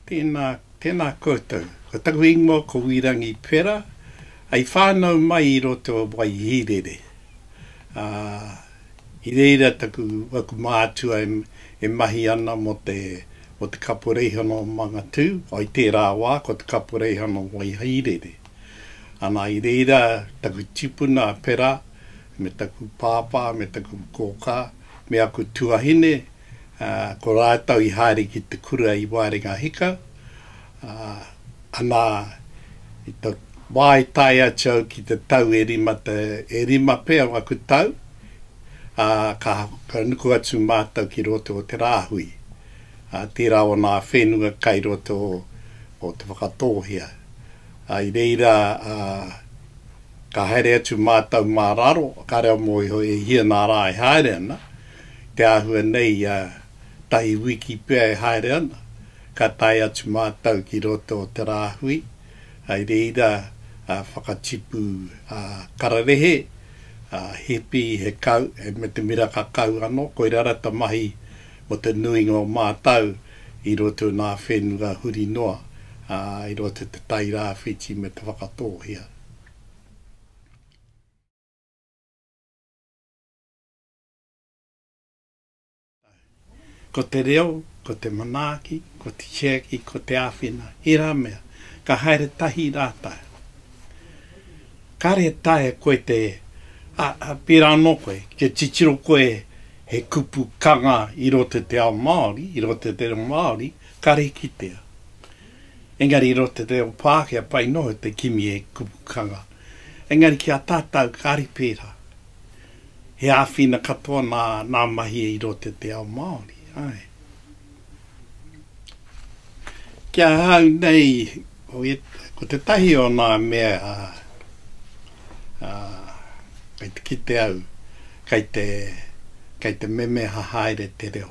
Tēnā, tēnā koutou. Ko taku ingoa ko Wirangi Pera, I whānau mai i roto o Waihīrere. Ā, i reira taku, aku mātua e, e mahi ana mō te, mō te Kaporeihana o Mangatū, i tērā wā ko te Kaporeihana o Waihīrere. Ana, i reira taku tipuna a Pera, me taku pāpā, me taku kōkā, me aku tuahine, ā, ko rātou i haere ki te kura i Waerengahika, ā, ana, i te wā i tae atu au ki te tau e rima te, e rima pea waku tau, ā, ka, ka nuku atu mātou ki roto o Te Rāhui, ā, tērā o nā whenua kai roto o, o Te Whakatōhea. Ā, i reira, ā, ka haere atu mātou mā raro, kāre au mōhio e hia nā rā e haere ana, te āhua nei a tahi wiki pea e haere ana, ka tae atu mātou ki roto o Te Rāhui, i reira whakatipu kararehe, hipi, he kau, me te miraka kau anō, koirā ra te mahi mo te nuinga o mātou i roto i nā whenua huri noa, i roto i te Tairāwhiti me Te Whakatōhea. Ko te reo, ko te manaaki, ko te tiaki, ko te āwhina, ērā mea, ka haere tahi rātou. Kāre e taea koe te, ā, pērā anō koe, kia titiro koe he kupu kanga i roto i te ao Māori, i roto i te reo Māori, kāre e kitea. Engari i roto i te reo Pākehā, pai noa te kimi he kupu kanga. Engari ki a tātou, kāre pērā. He āwhina katoa nā, nā mahi i roto i te ao Māori, āe. Ki ahau nei, ko tētahi o nā mea, ā, kei te kite au, kei te, kei te memeha haere te reo.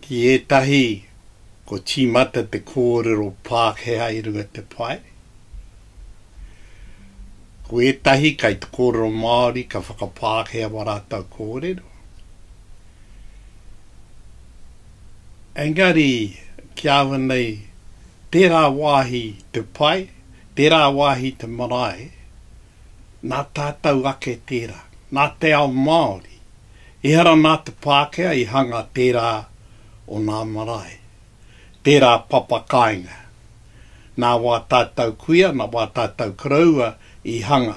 Ki ētahi, ko tīmata te kōrero Pākehā i runga i te pae. Ko ētahi kai te kōrero Māori ka whakapākehā wā rātou kōrero. Engari, ki a au nei, tērā wāhi te pae, tērā wāhi te marae, nā tātou ake tērā, nā te ao Māori. Ehara nā te Pākehā i hanga tērā o nā marae, tērā papa kāinga. Nā wā tātou kuia, nā wā tātou koroua i hanga.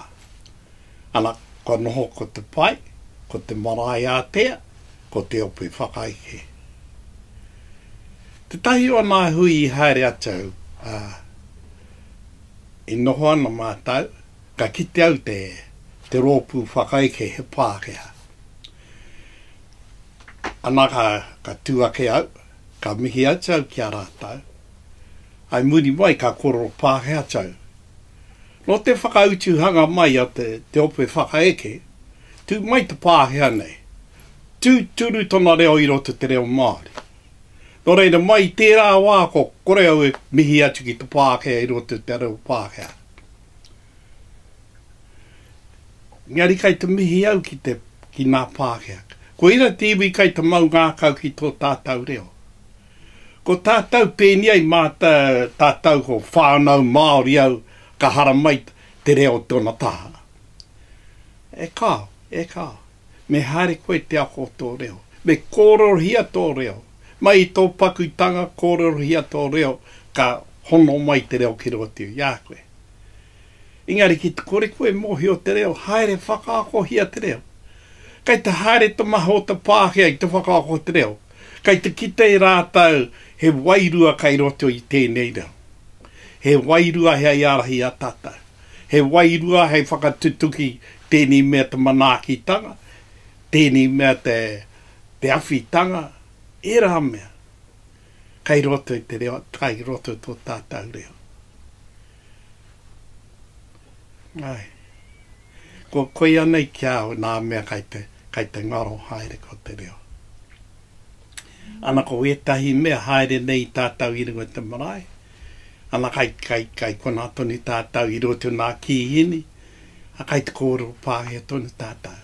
Ana, kua noho ko te pae, ko te marae ātea, ko te ope whakaeke. Tētahi o nā hui i haere atu au, ā, i noho ana mātou, Ka kite au te, te rōpū whakaeke he Pākehā. Ana ka, ka tū ake au, ka mihi atu au ki a rātou. Ai muri mai ka kōrero Pākehā atu au. Nō te whakautuhanga mai a te, te ope whakaeke, tū mai te Pākehā nei. Tūturu tona reo i roto te reo Māori. Nō reira, mai i tērā wā ko kore au e mihi atu ki te Pākehā i roto i te reo Pākehā. Engari kai te mihi au ki te, ki nā Pākehā. Koira te iwi kai te mau ngākau ki tō tātau reo. Ko tātau pēni ai māta, tātau ko whānau Māori au ka haramai te reo tōna taha. E kāo, e kāo. Me haere koe te ako o tō reo. Me kōrerohia tō reo. Mai i tō pakutanga kōrerohia tō reo ka hono mai te reo ki roto i a koe. Engari ki te kore koe mōhio te reo, haere whakaakohia te reo. Kei te haere te maha o te Pākehā i te whakaako te reo. Kei te kite rātou he wairua kei roto i tēnei reo. He wairua hei ārahi i a tātou. He wairua hei whakatutuki tēnei mea te manaakitanga, tēnei mea te, te awhitanga, ērā mea. Kei roto i te reo, kei roto i tō tātou reo. Āe. Ko, koia nei ki a au nā mea kai te, kai te ngaro haere ko te reo. Ana ko ētahi mea haere nei tātou i runga i te marae, ana kai, kai, kai konā tonu tātou i roto nā kīhini, a kai te kōrero Pākehā tonu tātou.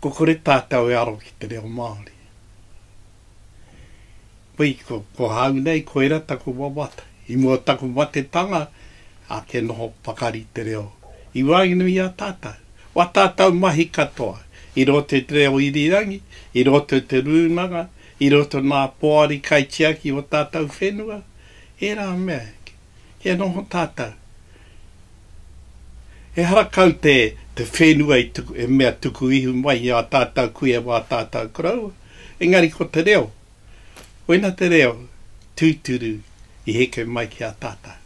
Ko kore tātou e aro ki te reo Māori. Pui, ko, ko hau nei, koira taku wawata. I mua taku matetanga, a kia noho pakari te reo. I waenganui i a tātou. Wā tātou mahi katoa, i roto i te reo irirangi, i roto i te rūnanga, i roto nā poari kaitiaki o tātou whenua, ērā mea, kia noho tātou. Ehara kau te, te whenua i tuku, e mea tuku ihu mai i ā tātou kuia wā tātou koroua, engari ko te reo, koina te reo tūturu i heke mai ki a tātou.